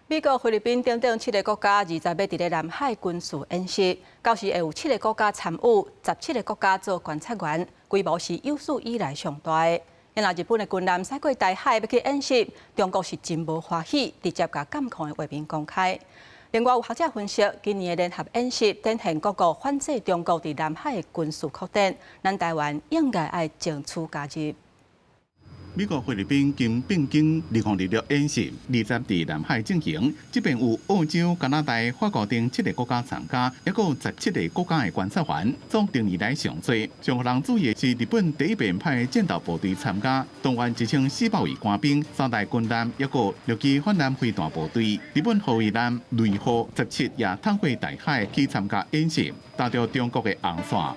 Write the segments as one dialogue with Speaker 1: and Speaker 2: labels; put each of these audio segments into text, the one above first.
Speaker 1: 美國、菲律賓等等七个國家二十欲佇咧南海軍事演習，到時會有七个國家參與，17個國家做觀察員，規模是有史以來上大的。若日本的軍艦駛過台海欲去演習，中國是真無歡喜，直接共監控的畫面公開。另外有學者分析，今年的聯合演習展現各國反制中國佇南海的軍事擴展，咱台灣應該愛爭取加入。
Speaker 2: 美國、菲律賓肩並肩2026演習，二十佇南海進行。這遍有澳洲、加拿大、法國等七个國家參加，抑閣有十七个國家的觀察員，總歷年來上濟。上予人注意的是，日本第一遍派戰鬥部隊參加，動員1400位官兵、三台軍艦，抑閣六支反艦飛彈部隊。日本護衛艦雷號十七也通過台海去參加演習，踏著中國的紅線。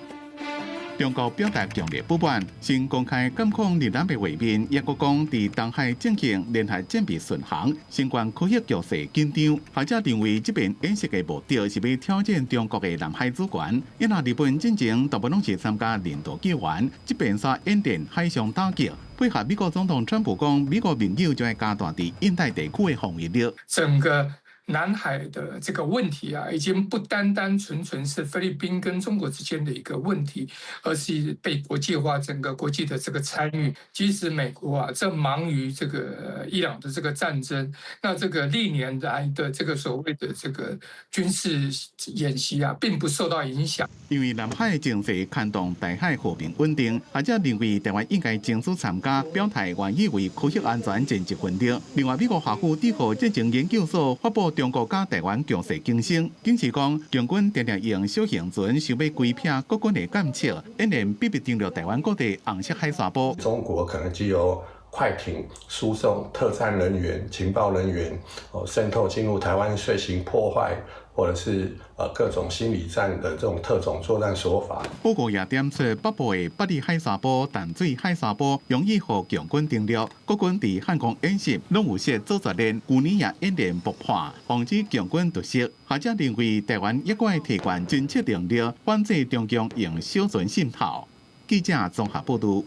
Speaker 2: 中國表達強烈不滿，先公開監控日艦的畫面，抑閣講佇東海進行聯合戰備巡航，相關區域局勢緊張。學者認為，這遍演習的目的是欲挑戰中國的南海主權。因為日本進前大部攏是參加人道救援，這遍煞演練海上打擊，配合美國總統川普講，美國盟友將會加大佇印太地區的防禦力。
Speaker 3: 整個南海的這個問題啊，已經不單單純純是菲律賓跟中國之間的一個問題，而是被國際化，整個國際的這個參與。即使美國啊正忙於這個伊朗的這個戰爭，那這個歷年來的這個所謂的這個軍事演習啊，並不受到影響。
Speaker 2: 因為南海情勢牽動台海和平穩定，學者認為台灣應該爭取參加，表態願意為區域安全盡一份力。另外，美國華府智庫戰爭研究所發布中國佮台灣局勢警醒，警示講，共軍定定用小型船想欲規避國軍的監測，演練秘密登陸台灣各地紅色海沙埔。
Speaker 4: 中國可能藉由快艇輸送特戰人員、情報人員，哦，滲透進入台灣遂行破壞，或者是各種心理戰的這種特種作戰手法。
Speaker 2: 報告也點出北部的八里海沙埔、淡水海沙埔容易予共軍登陸，國軍佇漢光演習攏有設做作練，舊年也演練爆破，防止共軍突襲。學者認為台灣抑閣愛提懸偵測能力，反制中共用小船滲透。記者綜合報導。